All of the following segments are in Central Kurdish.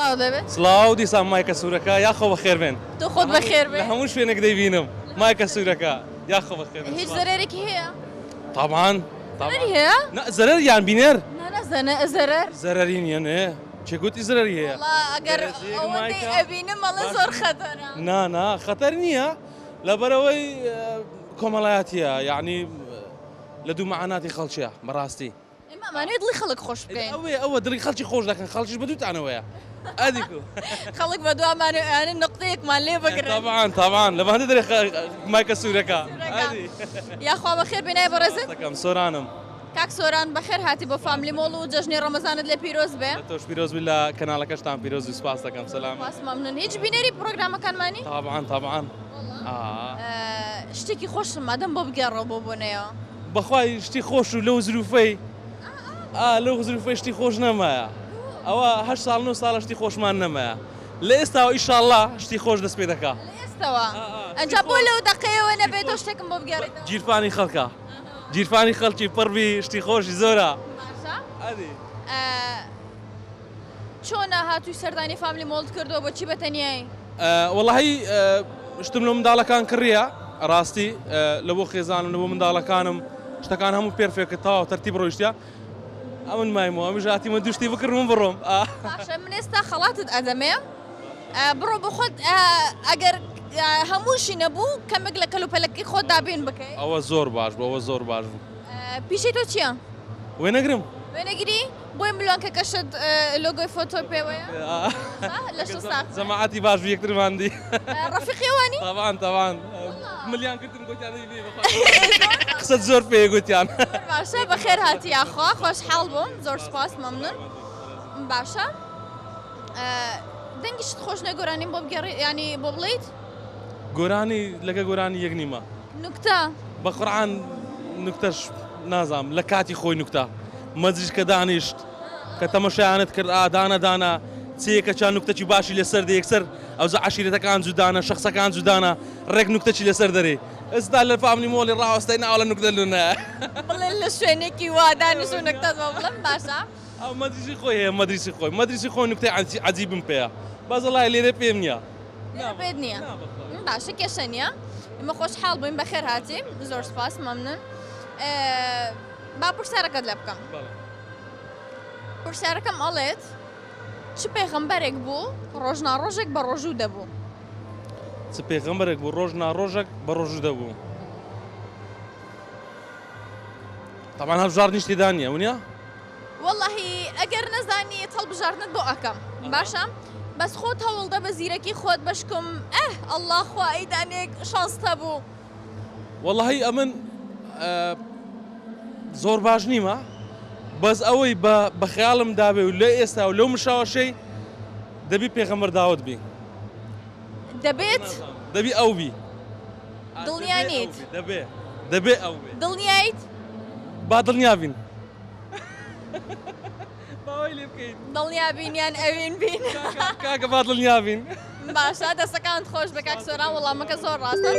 سڵاو دەبێت. سڵاو دیسان مایکە سوورەکە یاخۆ بەخێر بێن. تۆ خۆت بەخێر بێ. لە هەموو شوێنێک دەیبینم مایکە سوورەکە یاخۆ بەخێر بێن. هیچ زەرەرێکی هەیە؟ تەبعەن. زەرەری هەیە؟ نا زەرەر یان بینەر؟ نا نا زەنە زەرەر. زەرەری نییە نێ کێ گوتی زەرەری هەیە؟ وەڵا ئەگەر ئەوەندەی ئەبینم ئەڵێ زۆر خەتەرە. نا نا خەتەر نییە لەبەرئەوەی کۆمەڵایەتییە یەعنی لە دوو مەعاناتی خەڵکیە بەڕاستی. ئێمە ئەمانەوێ دڵی خەڵک خۆش بکەین. ئەوەیە ئەوە دڵی خەڵکی خۆش دەکەن خەڵکیش بە دووتانەوەیە ئەدی کو. خەڵک بە دوامانەوە ئەیانە نوقتەیەکمان لێ بگرن. تەبعەن تەبعەن لە بەهەندە دەرێ مایکە سوورەکە. ئەدی. یاخوا بەخێر بێی ناوی بەڕێزت؟ دەکەم سۆرانم. کاک سۆران بەخێر هاتی بۆ فاملی مۆڵ و جەژنی ڕەمەزانت لێ پیرۆز بێ. لە تۆش پیرۆز بی لە کەناڵەکەشتان پیرۆز بی سوپاس دەکەم سەلام. سوپاس مەمنون هیچ بینەری پڕۆگرامەکانمانی؟ تەبعەن تەبعەن. وەڵا شتێکی خۆشم مادەم بۆ بگێڕەوە بۆ بۆنەیەوە. بەخوای شتی خۆش و لەو زروفەی ئا لەو زروفەی شتی خۆش نەمایە ئەوە هەشت ساڵ نۆ ساڵە شتی خۆشمان نەمایە لە ئێستاوە ئیشاڵڵا شتی خۆش دەست پێ دەکا. لە ئێستەوە ئەنجا بۆ لەو دەقەیەوە نەبێت تۆ شتێکم بۆ بگێڕیتەوە؟ گیرفانی خەڵکە گیرفانی خەڵکی پڕ بی شتی خۆشی زۆرە. باشە ئەدی. چۆنە هاتووی سەردانی فاملی مۆڵت کردووە بۆچی بە تەنیایی؟ وەڵاهی شتم لۆ منداڵەکان کڕیە ڕاستی لە بۆ خێزانم لە بۆ منداڵەکانم شتەکان هەموو perfect تەواو تەرتیب ڕۆیشتە ئەمن مایمەوە ئەمیش هاتیمە دوو شتی بکڕم و بڕۆم. باشە من ئێستا خەڵاتت ئەدەمێ بڕۆ بۆ خۆت ئەگەر هەمووشی نەبوو کەمێک لە کەلوپەلەکەی خۆت دابین بکەی. ئەوە زۆر باش بوو ئەوە زۆر باش بوو. پیشەی تۆ چییە؟ وێنەگرم. وێنەگری؟ بۆیە ملوانکەکەشت لۆگۆی فۆتۆی پێوەیە؟ لەشت ساغ بێ. جەماعەتی باش بوو یەکترمان دی. ڕەفیقی ئەوانی؟ تەبعەن تەبعەن. ملیان گرتم گوتیان دەی بێ بەخوا. قسەت زۆر پێیە گوتیان. زۆر باشە بەخێر هاتی یاخوا خۆشحاڵ بووم زۆر سوپاس مەمنون. باشە دەنگیشت خۆش نیە گۆرانیم بۆ بگێڕی یانی بۆ بڵێیت؟ گۆرانی لەگە گۆرانی یەک نیمە. نوکتە. بە قورعان نوکتەش نازانم لە کاتی خۆی نوکتە مەجلیس کە دانیشت کە تەمەشایانت کرد ئا دانە دانە چێکە چا نوکتەکی باشی لەسەر دێ یەکسەر ئەوجا عەشیرەتەکان جودانە شەخسەکان جودانە ڕێک نوکتەکی لەسەر دەرێ ئێستا لە فاملی مۆڵی ڕاوەستای ناوە لە نوکتە لونە. بڵێ لە شوێنێکی وا دانیش و نوکتەت بۆ بڵێم باشە. ئەو مەجلیسی خۆی هەیە مەجلیسی خۆی مەجلیسی خۆی نوکتەی عەجیبم پێیە بەس وەڵای لێرە پێم نییە. لێرە پێت نییە باشە کێشە نییە ئمە خۆشحاڵ بووین بەخێر هاتی زۆر سپاس مەمنون با پرسیارەکەت لێ بکەم پرسیارەکەم ئەڵێت چ پێغەمبەرێک بوو ڕۆژ ناڕۆژێک بە ڕۆژوو دەبوو چ پێغەمبەرێک بوو ڕۆژ ناڕۆژێک بە ڕۆژوو دەبوو تاوان هەڵبژاردنیش تێدا نییە ونیە وەڵاهی ئەگەر نەزانیت هەڵبژاردنت بۆ ئەکەم باشە بەس خۆت هەوڵدە بە زیرەکی خۆت بەشکم ئه ئەڵا خوا ئەی دانەیەک شانست هەبوو. وەڵاهی ئەمن زۆر باش نیمە بەس ئەوەی بە بە خەیاڵم دابێ و لە ئێستا و لەو مشاوەشەی دەبی پێغەمبەر داوت بی دەبێت دەبی ئەو بی دڵنیا نیت دەبێ دەبێ ئەو بێ دڵنیایت با دڵنیا بین با وای لێ بکەین. دڵنیا بین یان ئەوین بین. کاکە با دڵنیا بین. باشە دەستەکانت خۆش بێ کاک سۆران وەڵامەکە زۆر ڕاستە.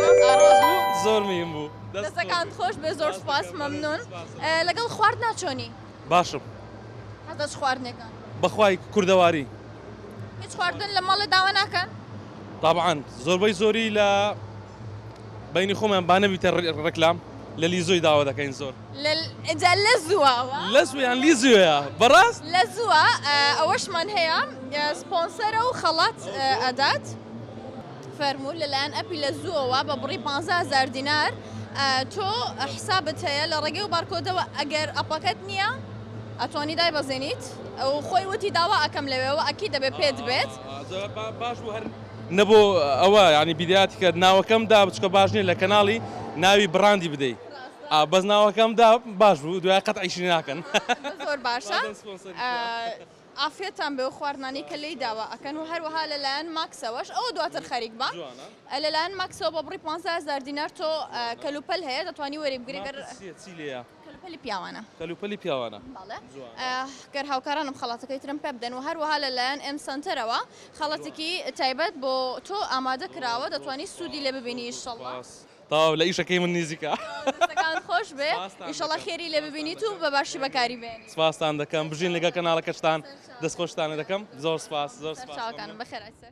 زۆر مهم بوو. دەستەکانت خۆش بێ زۆر سوپاس مەمنون. لەگەڵ خواردنا چۆنی؟ باشم. حەزت چ خواردنێکە؟ بەخوای کوردەواری. هیچ خواردن لە ماڵێ داوا ناکەن؟ تابعەن زۆربەی زۆری لە بەینی خۆمان با نەبیتە ڕێکلام لە لیزۆی داوا دەکەین زۆر. جا لە زووە ئەوە. لە زوو یان لیزۆیە بەڕاست؟ لە زووە ئەوەشمان هەیە سپۆنسەرە و خەڵات ئەدات. فەرموو لەلایەن ئەپی لە زووەوە بە بڕی 15000 دینار تۆ حسابت هەیە لە ڕێگەی و بارکۆدەوە ئەگەر ئەپەکەت نییە ئەتوانی دایبەزێنیت و خۆی وتی داوا ئەکەم لەوێوە ئەکی دەبێ پێت بێت. باش بوو هەر نەبۆ ئەوە یانی بیدایەتی کە ناوەکەم دا چکە باش نییە لە کەناڵی ناوی بڕاندی بدەی. ئا بەس ناوەکەم دا باش بوو دوای قەتعیشی ناکەن. زۆر باشە عافیەتان بێ و خواردنانەی کە لێی داوا ئەکەن و هەروەها لەلایەن ماکسەوەش ئەوە دواتر خەریک بە لەلایەن ماکسەوە بە بڕی 15000 دینار تۆ کەلوپەل هەیە دەتوانی وەری بگری گەر چی لێیە؟ کەلوپەلی پیاوانە کەلوپەلی پیاوانە بەڵێ گەر هاوکارانم خەڵاتەکەی ترم پێ بدەن و هەروەها لەلایەن ئێم سەنتەرەوە خەڵاتێکی تایبەت بۆ تۆ ئامادە کراوە دەتوانی سوودی لێ ببینی ئیشەڵڵا. تەواو لە ئیشەکەی من نیزیکە. دەستەکانت خۆش بێ سپاستان ئیشەڵا دەکەم. خێری لێ ببینیت و بە باشی بەکاری بێنی. سپاستان دەکەم بژین لەگەڵ کەناڵەکەشتان دەستخۆشتانە دەکەم زۆر سپاس زۆر سپاس. سەرچاوەکانم بەخێرای سەر.